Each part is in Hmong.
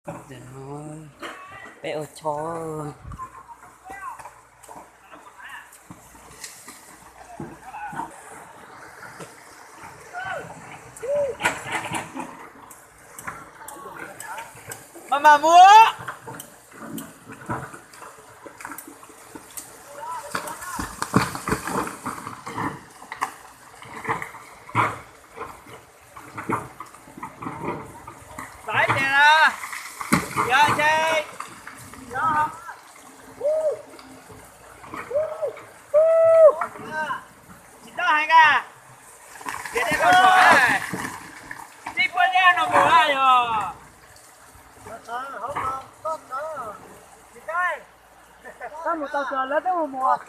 Tam no peb ua chob. Mas mas muab. Xav tias yog ntshe tsis tau heev a, tias dej tau txhom, tib puab liab no mus a yog. Koj mus tau kawg lawv twb mus mus.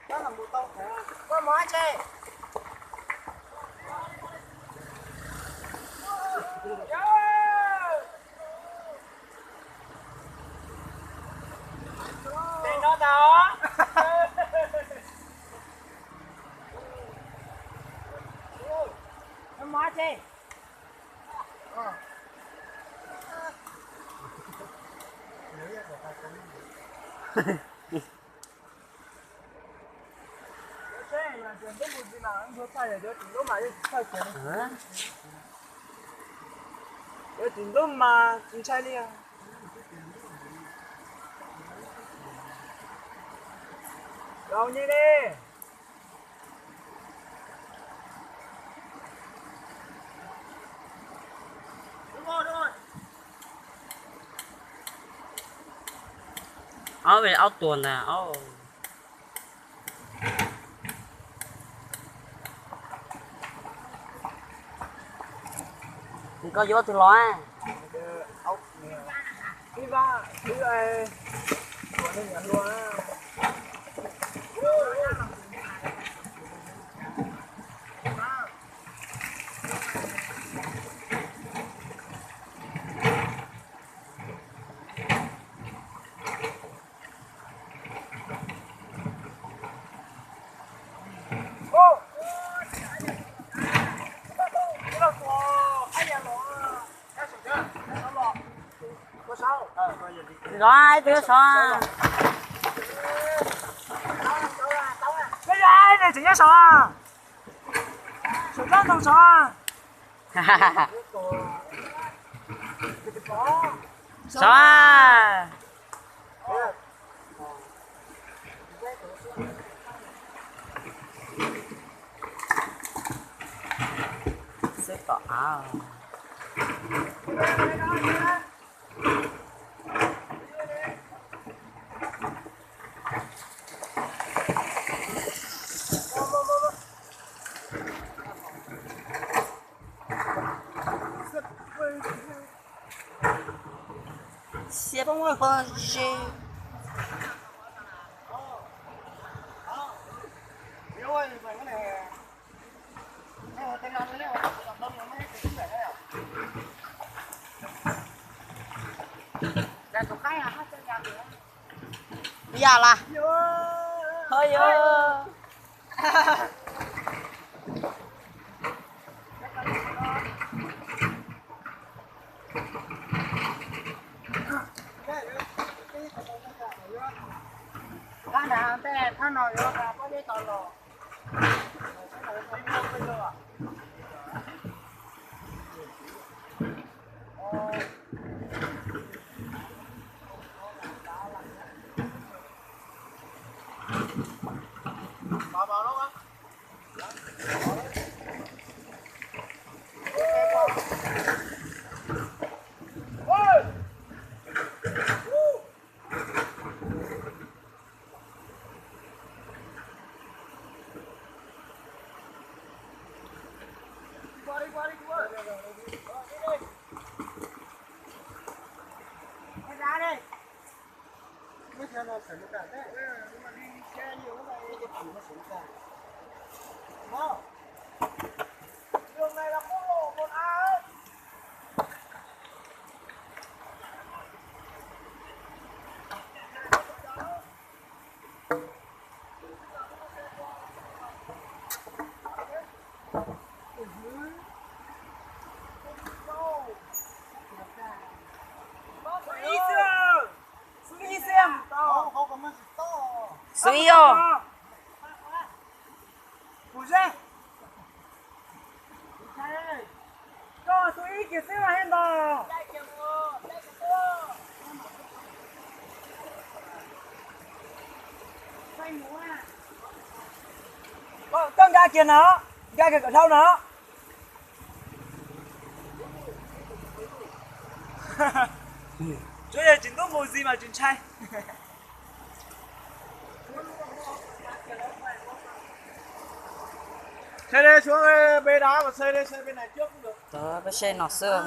Koj mus dab tsi? Tes no ntag. Koj mus dab tsi? Yuav tsis ntub mas tsis ntshai li. Laus nyi li. Ob vej ob tuag ntag. Koj yuav twg los? Zov ib tug sov. Koj yog ai, nws tseem nyob sov. Sov tsob ntoo sov. Sov. Xwb tom av. Xiab poob lawm pog ze. Yam las. Ho yog. Qab nrad tej thaj no yuav pob zeb tau los. Tus ib os. Koj nkag kiag no, nkag kiag kom dhau no. Tsuav yog tsis ntub mus zis mas tsis ntshai. Txhais li suav pe dav mas txhais li, txhais pe na coob. Peb saib no xwb.